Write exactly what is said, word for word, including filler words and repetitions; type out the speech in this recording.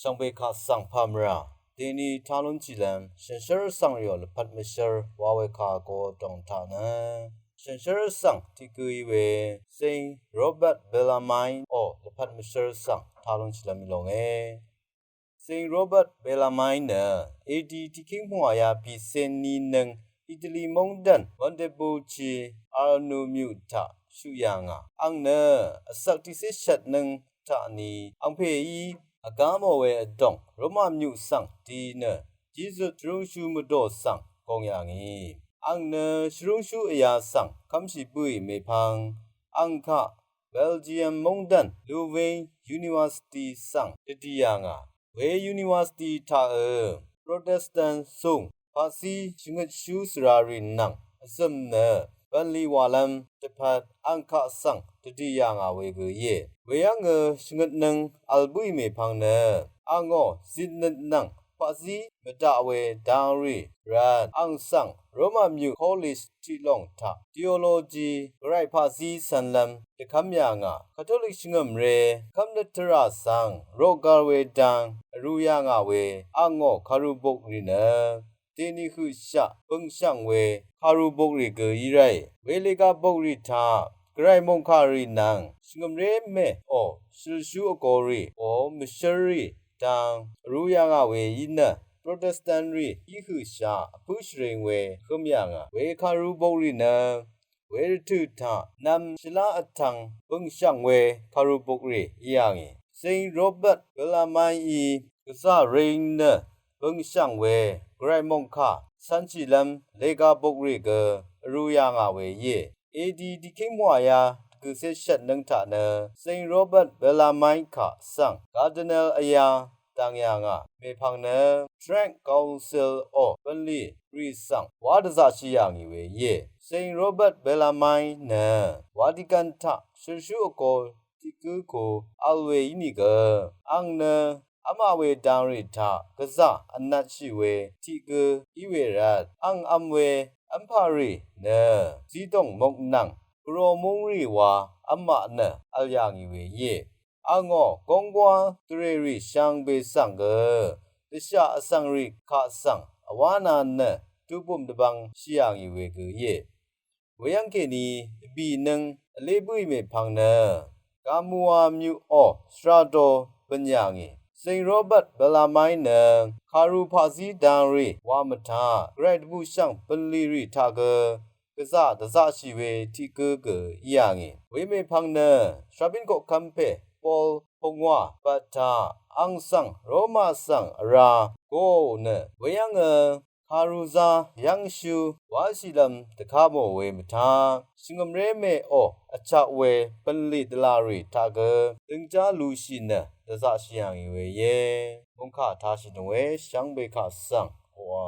shvngbe kaq svng pàmvrà deni talun chìlvm shànshér vsvng rìò lvpat mvshér wa we kà go dòng taq nø shànshér vsvng tiq gø í we Saint Robert Bellarmine ò lvpat mvshér vsvng talun chìlvm í longe. Saint Robert Bellarmine nø A D tiqkíng pvngwà ya pìcé ní nøng Italy móngdàn Montepulciano myuq taq shuq yà ngà. Àng nø vsvk tiqcé shvt nøng taq ni angpèí vgá mò we vdòng Roma myuq svng di nø Jisut shvrúngshú mvdò svng gòng yà ngì. Àng nø shvrúngshú vyā svng kv́mshì bǿì mèpvng àng kaq Belgium móngdàn Louvain University svng dvdì yà ngà. We university taqø Protestant sùng paqzí shvngøtshú svrarì nvng vzø̀m nø bv̀nlì wàlv́m dvpvt àng kaq svng dvdì yà ngà we gø íe. Weyv́ngø shvngøtnøng vl bǿì mèpvng nø àngó zitnøt nvng paqzí mvdaq we dang rì rvt àng svng Roma myuq college tiqlòng taq theology gvray paqzí cv̄nlv́m dvkv́m yà ngà. Katolik shvngø̀mré kv́mnøt tvrà svng roqgvl we dang vrū yà ngà we àngó kàrubok rì nø dèni høqshaq bø̀ngshv̀ng we kàrubok rì gø í ráì. We lega bok rì taq gvray mòngkà rì nvng shvngø̀mré mè ò shølshú vgō rì ò mvshǿr rì dang vrū yà ngà we í nø Protestant rì í høqshaq vpǿ shvring we høm yà ngà. We kàrubok rì nø we rvtø̀ taq nv̄m shvlá vtv̄ng bø̀ngshv̀ng we kàrubok rì í yà ngì. Saint Robert Bellarmine í gvzà ring nø bø̀ngshv̀ng we gvray mòngkà cv̄nshìlv́m lega bok rì gø vrū yà ngà we íe. A D tiqkíng pvngwà ya dvgø̀cé shvt nøng taq nø Saint Robert Bellarmine kaq svng Cardinal vyā dang yà ngà mèpvng nø Trent Council ò bv̀nlì rì svng wá dvzaqshì yà ngì we íe. Saint Robert Bellarmine nø Vatican taq shølshú vgō tiq gǿ ku vl we ínìgø àng nø v́mā we dang rì taq gvzà vnatshì we tiq gǿ í we rvt àng v́m we v́mpà rì nø zidòng mok nvng gvro múng rì wa v́mmaq nø vl yà ngì we íe. Àngó gónggwá dvrè rì shvngbe svng gø dvshà vsvng rì kaq svng vwá nà nø dubùm dvbvng shì yà ngì we gø íe. Weyv́ng kèní vbì nøng vlé bǿì mèpvng nø Gàmùwà myuq ò shvrado bø̀n yà ngì. Saint Robert Bellarmine nø kàru paqzí dang rì wa mvtaq gvray dvbùshv̀ng bv̀nlì rì taq gø gvzà dvzaqshì we tiq gǿ gø í yà ngì. We mèpvng nø shvbín koqkv́m pè Paul pungwà bvt taq àng svng Roma svng vrá goò nø weyv́ngø kàruzá yv́ngshú wáshìlv́m dvkà mò we mvtaq shvngø̀mré mè ò vchak we bv̀nlì dvlà rì taq gø døngjá lushì nø dvzaqshì yà ngì we íe. Mòngkà tashì nò we shvngbe kaq svng wa